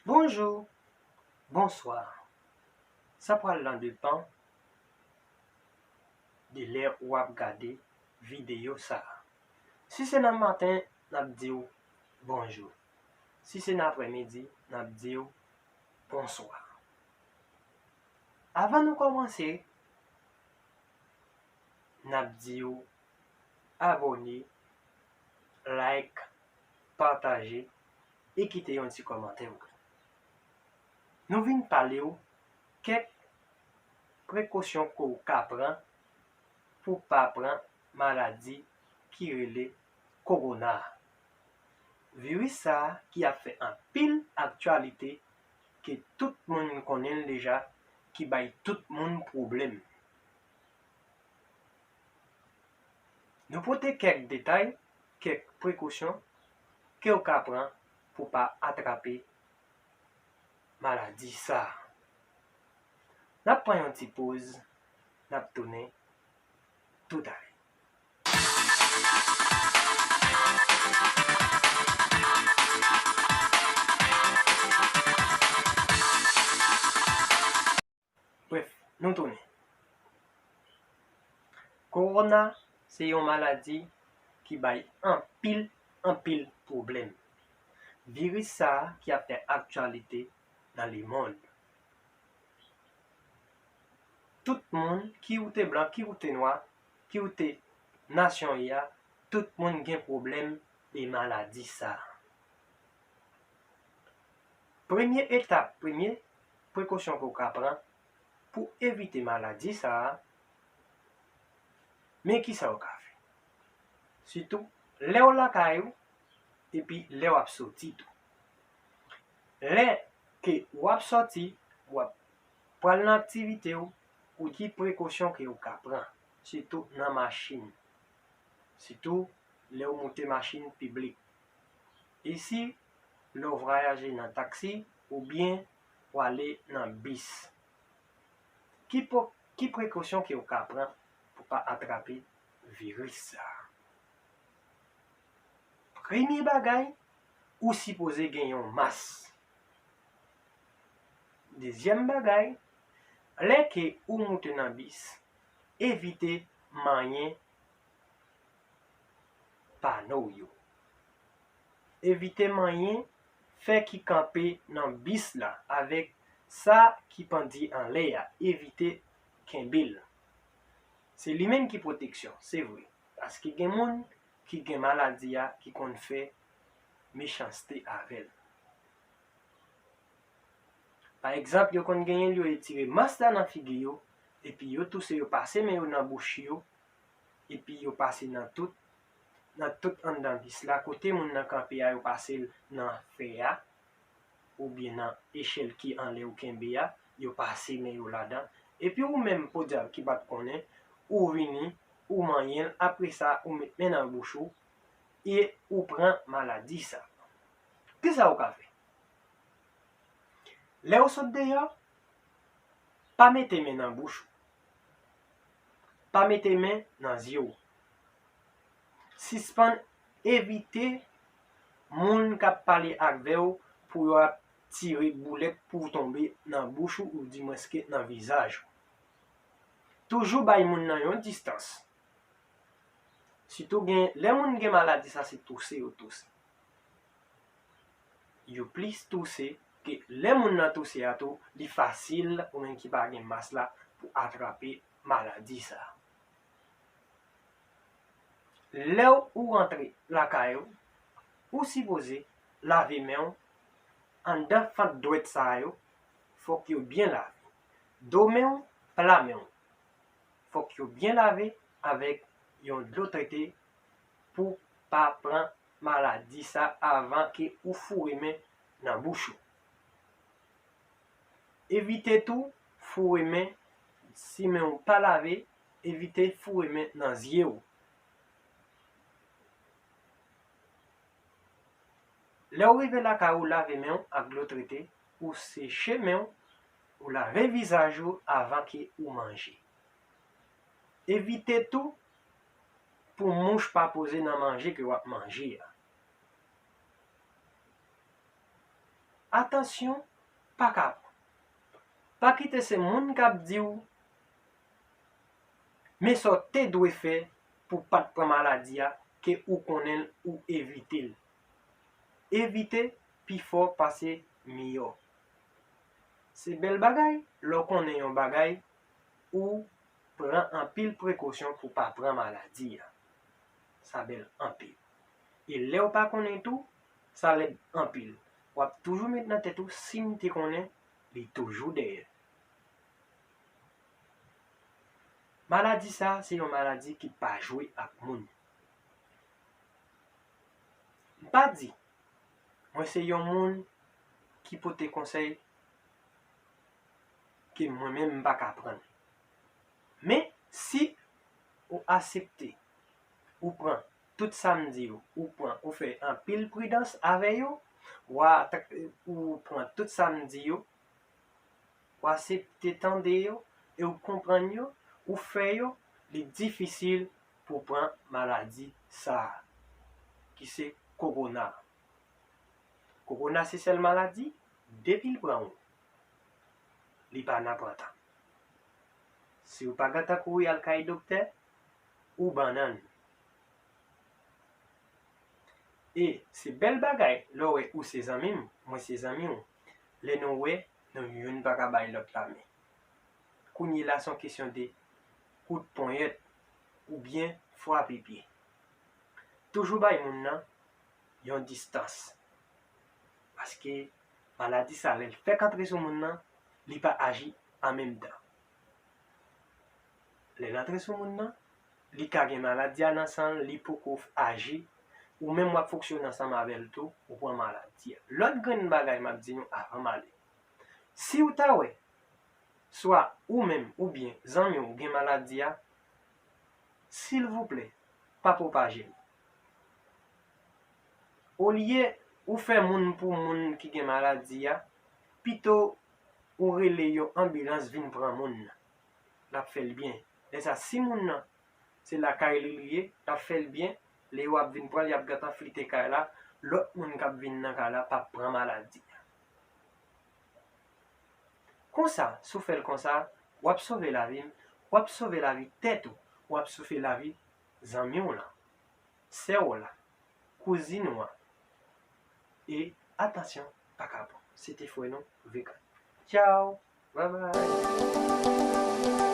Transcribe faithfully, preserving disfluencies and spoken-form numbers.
Bonjou, bonswa. Sa pral nan depan de lè w ap gade videyo sa a. Si se nan maten, n ap di w bonjou. Si se nan aprèmidi, n ap di w bonswa. Avan nou kòmanse, n ap di w abòne, like, pataje e kite yon ti kòmantè ou. Nou vin pale w kèk prekosyon ke w ka pran pou pa pran maladi ki rele kowona a. Viris sa a ki ap fè anpil aktyalite, ke tout moun konnen l deja, ki bay tout moun pwoblèm. Nou pote kèk detay, kèk prekosyon ke w ka pran pou pa atrape maladi sa a. N ap pran yon ti poz, n ap tounen toutalè. Brèf, nou tounen. Kowona se yon maladi ki bay anpil, anpil pwoblèm. Viris sa a ki ap fè aktyalite nan lemonn. Tout moun, ki ou te blan, ki ou te nwa, ki ou te nasyon w ye a, tout moun gen pwoblèm de maladi sa a. Premye etap, premye prekosyon ke w ka pran pou evite maladi sa a, men kisa w ka fè. Sitou, lè w lakay ou, epi lè w ap soti tou. Lè ke w ap sòti, w ap pral nan aktivite w, ou gen prekosyon ke w ka pran, sitou nan machin, sitou lè w moute machin piblik. E si lè w vwayaje nan taksi oubyen w ale nan bis. Ki po-, ki prekosyon ke w ka pran pou pa atrape viris sa a? Premye bagay, ou sipoze gen yon mas. Dezyèm bagay, lè ke ou moute nan bis, evite manyen pano yo. Evite manyen fè ki kanpe nan bis la avèk sa ki pandye anlè a. Evite kenbe l. Se li menm ki pwoteksyon, se vre. Paske gen moun ki gen maladi a ki konn fè mechanste avè l. Pa egzanp, yo konn genyen l, yo retire mas la nan figi yo, epi yo touse, yo pase men yo nan bouch yo, epi yo pase nan tout, nan tout anndan bis la, kote moun nan kanpe a, yo pase l nan fè a, oubyen nan echèl ki anlè ou kenbe a, yo pase men yo ladan. Epi ou menm, podyab, ki pa t konnen, ou vini, ou manyen l, apre sa, ou met men nan bouch ou, e ou pran maladi sa. Kisa ou ka fè? Lè ou sot deyò, pa mete men nan bouch ou. Pa mete men nan zye w. Sispann evite moun k ap pale avè w pou yo ap tire boulèt pou w tonbe nan bouch ou, oudimwenske nan vizaj ou. Toujou bay moun nan yon distans. Sitou gen, lè moun gen maladi sa, se touse yo touse. Yo plis touse ke lè moun nan touse a tou, li fasil ou menm ki pa gen mas la pou atrape maladi sa. Lè ou rantre lakay ou, ou sipoze lave men w anndan fant dwèt sa yo, fòk yo byen lave. Do men w, pla men w, fòk yo byen lave avèk yon dlo trete pou pa pran maladi sa avan ke ou foure men nan bouch ou. Evite tou foure men, si men w pa lave, evite foure men nan zye w. Lè w rive lakay ou, lave men w ak dlo trete, ou seche men w, ou lave vizaj ou avan ke ou manje. Evite tou pou mouch pa poze nan manje ke w ap manje a. Atansyon, pa ka pran. Pa kite se moun k ap di w, men sa w te dwe fè pou w pa t pran maladi a, ke ou konnen l, ou evite l. Evite pi fò pase miyò. Se bèl bagay lè w konnen yon bagay, ou pran anpil prekosyon pou w pa pran maladi a. Sa bèl anpil. E lè w pa konnen tou, sa lèd anpil. W ap toujou met nan tèt ou, si m te konnen, li toujou dèyè. Maladi sa a, se yon maladi ki pa jwe ak moun. M pa di, mwen se yon moun ki pote konsèy ke mwen menm m pa ka pran. Men, si ou aksepte, ou pran tout sa m di yo, ou pran, ou fè anpil pridans avè yo, w a, ou pran tout sa m di yo, w aksepte tande yo, e w konprann yo, ou fè yo, li difisil pou w pran maladi sa a, ki se kowona. Kowona se sèl maladi, depi l pran w, li pa nan pantan. Si w pa gentan kouri al kay doktè, ou bannann. E se bèl bagay lè w wè ou se zanmi m, mwen se zanmi w. Lè nou wè, nou youn pa ka bay lòt lamen. Kounye la, se yon kesyon de kout ponyèt oubyen frape pye. Toujou bay moun nan yon distans. Paske maladi sa, lè l fèk antre sou moun nan, li pa aji an menm tan. Lè l antre sou moun nan, li ka gen maladi a nan san l, li poko aji, ou menm w ap fonksyone ansanm avè l tou, ou pran maladi a. Lòt grenn bagay m ap di nou avan m ale. Si w ta wè, swa ou menm oubyen zanmi w gen maladi a, silvouplè, pa pwopaje l. Olye ou fè moun pou moun ki gen maladi a, pito ou rele yon anbilans vin pran moun nan. L ap fè l byen. Lè sa, si moun nan se lakay li li ye, l ap fè l byen. Lè yo ap vin pran l, y ap gentan flite kay la. Lòt moun k ap vin nan kay la p ap pran maladi a. Konsa, si w fè l konsa, w ap sove lavi m, w ap sove lavi tèt ou, w ap sove lavi zanmi w lan, sè w lan, kouzin ou an. E atansyon, pa ka pran. Se te frè nou, Vegan. Tchaw! Bye bye!